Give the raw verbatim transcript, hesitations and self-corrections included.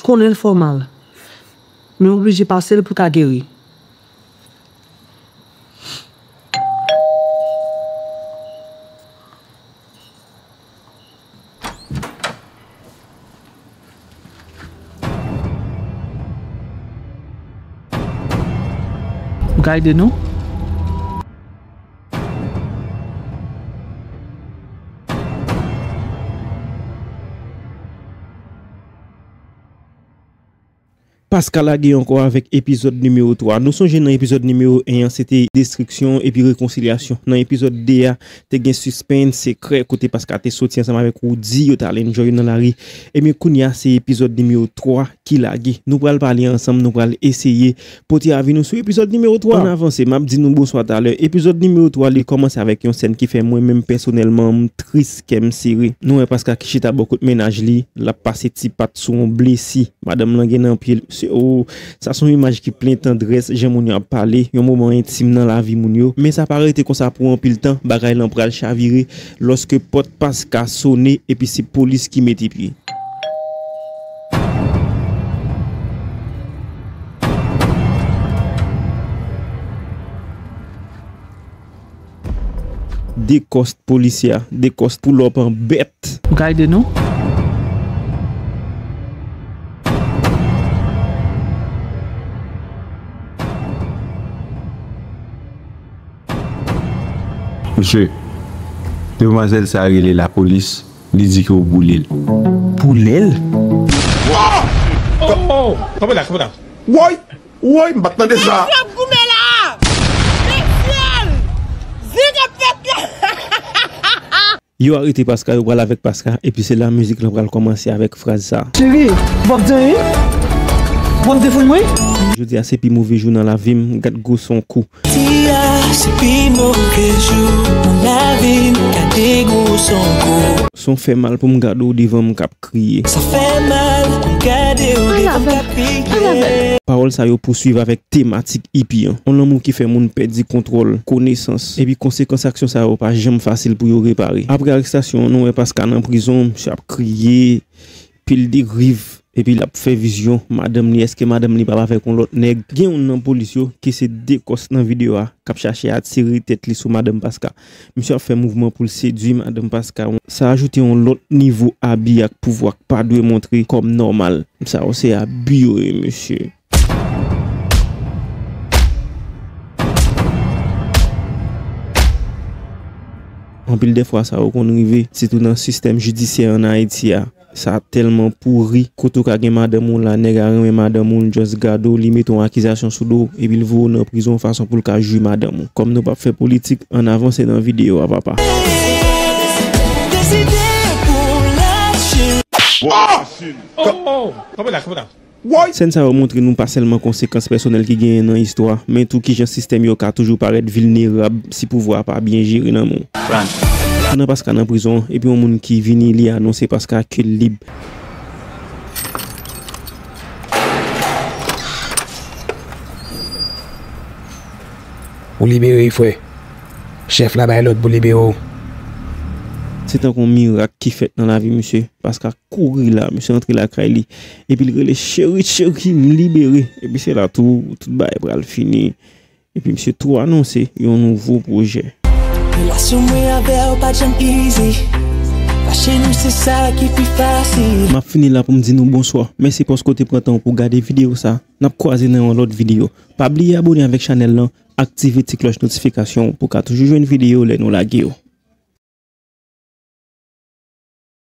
Konnen l fè w mal. Men w oblije pase l pou w ka geri. Ou ka ede nou? Pascal lage ankò avèk epizòd nimewo twa. Nou sonje nan epizòd nimewo en an, se te destriksyon epi rekonsilyasyon. Nan epizòd de a, te gen sispens, sekrè, kote Pascal te soti ansanm avèk Roody, yo t al enjoy nan lari. Ebyen, kounye a, se epizòd nimewo twa ki lage. Nou pral pale ansanm, nou pral eseye pote avi nou sou epizòd nimewo twa. Ann avanse, m ap di nou bonswa talè. Epizòd nimewo twa, li kòmanse avèk yon sèn ki fè mwen menm pèsonèlman, m tris, kè m sere. Nou wè Pascal ki chita bò kot mennaj li, l ap pase ti pat sou yon blesi. Madanm lan gen nan pye l. Se, o, sa se yon imaj ki plen tandrès, jan moun yo ap pale, yon moman entim nan lavi moun yo. Men sa pa rete konsa pou anpil tan, bagay lan pral chavire lòske pòt Pascal sone epi se polis ki mete pye. Dekòs polisye a, dekòs pull up an bèt. Ou ka ede nou? Mesye, demwazèl sa rele lapolis, li di ke w boule l. Boule l? Oh! Oh! Kanpe la, kanpe la. Woy! Woy, m pa t tande sa. Mesye ap goumen la! Mesye! Zig ap fèt la! Yo arete Pascal, yo pral avèk Pascal, epi se la mizik lan pral kòmanse avèk fraz sa. Cheri, w ap di anyen? W ap defann mwen? Jodi a se pi move jou nan lavi m, gad gwo son kou. Jodi a se pi move jou nan lavi m, gade gwo son kou. Son fè mal pou m gade w devan m k ap kriye. Sa fè mal pou m gade w devan m k ap kriye. Pawòl sa yo pouswiv avèk tematik ipi an. Yon lanmou ki fè moun pèdi kontwòl, konesans, epi konsekans aksyon sa yo pa janm fasil pou yo repare. Apre arestasyon an, nou wè Pascal nan prizon, misye ap kriye, pil deriv, epi l ap fè vizyon madanm li, èske madanm li p ap avèk yon lòt nèg. Gen youn nan polis yo, ki se Dekòs nan videyo a, k ap chache atire tèt li sou madanm Pascal. Misye ap fè mouvman pou l sedui madanm Pascal. Sa ajoute yon lòt nivo abi ak pouvwa k pa dwe montre kòm nòmal. Sa yo se abi yo ye, mesye. Anpil dè fwa sa yo konn rive, sitou nan sistèm jidisyè ann Ayiti a. Sa tèlman pouri, kote w ka gen madanm ou la, nèg a renmen madanm ou, l just gade w, li mete yon akizasyon sou do w, epi l voye w nan prizon fason pou l ka jwi madanm ou. Kòm nou p ap fè politik, ann avanse nan videyo a, papa. Deside pou lache. Oh! Oh! Kanpe la, kanpe la. Woy! Sèn sa yo montre nou pa sèlman konsekans pèsonèl ki genyen nan istwa, men tou kijan sistèm yo ka toujou parèt vilnerab si pouvwa a pa byen jere nan men w. Pandan Pascal nan prizon, epi yon moun ki vini, li anonse Pascal ke l lib. Ou libere, frè. Chèf la bay lòd pou libere w. Se tankou yon mirak ki fèt nan lavi misye. Pascal kouri la, misye antre lakay li. Epi l rele, "Cheri, cheri, m libere." Epi se la tou, tout bagay pral fini. Epi misye tou anonse yon nouvo pwojè. Relasyon mwen avè w pa t janm easy. Fache nou se sa ki pi fasil. M ap fini la pou m di nou bonswa. Mèsi paske w te pran tan w pou w gade videyo sa. N ap kwaze nan yon lòt videyo. Pa bliye abone avèk chanèl lan, aktive ti klòch notifikasyon pou w ka toujou jwenn videyo lè nou lage yo.